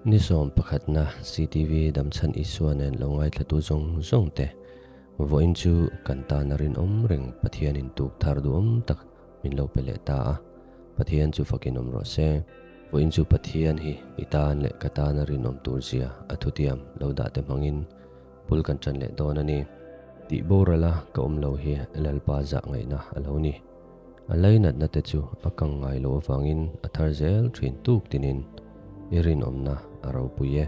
Ni sawm pakhatna CTV Damchhan Isua nen lo ngaithlatu zawng zawng te, vawiin chu kan tan a rinawm reng Pathianin tuk thar duhawm tak min lo pe leh ta a, Pathian chu fakin awm rawh se. Vawiin chu Pathian hi i tan leh ka tan a rinawm tur zia a thutiam lo dah te hmangin bul kan ṭan leh dawn a ni. Tih borala ka awm lo hi Lalpa zah ngaihna a lo ni. A lainatna te chu a kang ngai lo avangin a thar zel ṭhin tuk tinin i rinawmna a ropui e.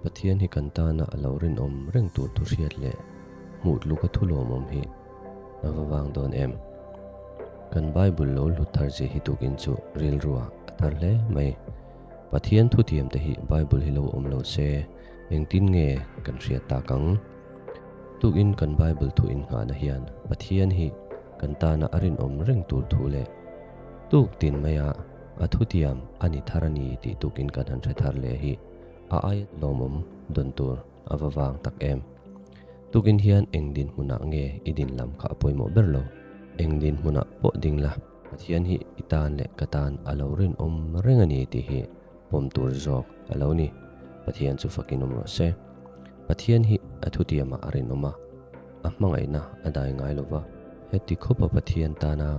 Pathian hi kan tana a lo rinawm reng tur thu hriat leh hmuh tluk a thu lawmawm hi a va vang dawn em? Kan Bible lo hlut thar zia hi tukin chu rilruah a thar hle mai. Pathian thutiam te hi Bible hi lo awm lo se engtin nge kan hriat tak ang? Tukin kan Bible thu innghahna hian Pathian hi kan tana a rinawm reng tur thu leh tuk tin maia a thutiam a ni thar a ni tih tukin kan han hre thar leh hi a ai lawmawm dawn tur a va vang tak em. Tukin hian eng dinhmunah nge i din lam kha a pawimawh ber lo. Eng dinhmunah pawh ding la, Pathian hi i tan leh ka tan a lo rinawm reng a ni tih hi pawm tur zawk a lo ni. Pathian chu fakin awm rawh se. Pathian hi a thutiamah a rinawm a, a hmangaihna a dai ngai lo va. Heti khawpa Pathian tana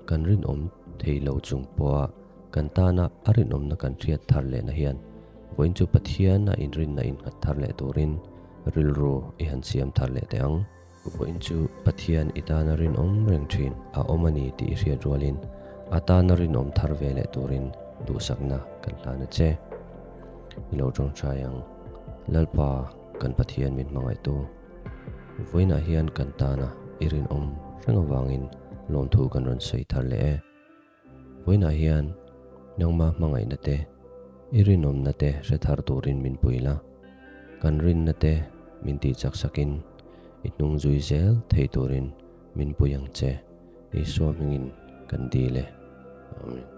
kan rinawm thei lo chung pawha kan tana a rinawmna kan hriat thar lehna hian vawiin chu Pathian a inrinna innghat thar leh turin rilru i han siam thar leh teh ang. Vawiin chu Pathian i tana rinawm reng thin a awm a ni tih i hriat rualin a tana rinawm thar ve leh turin duhsakna kan hlan a che. I lo tawngtai ang. Lalpa kan Pathian min hmangaihtu. Vawiinah hian kan tana i rinawm reng avangin lawmthu kan rawn sawi thar leh e. Vawiinah hian nangma hmangaihna te, i rinawmna te hre thar turin min pui la, kan rinna te min tihchak sakin i hnung zui zel thei turin min pui ang che, Isua hmingin kan dil e. Amen.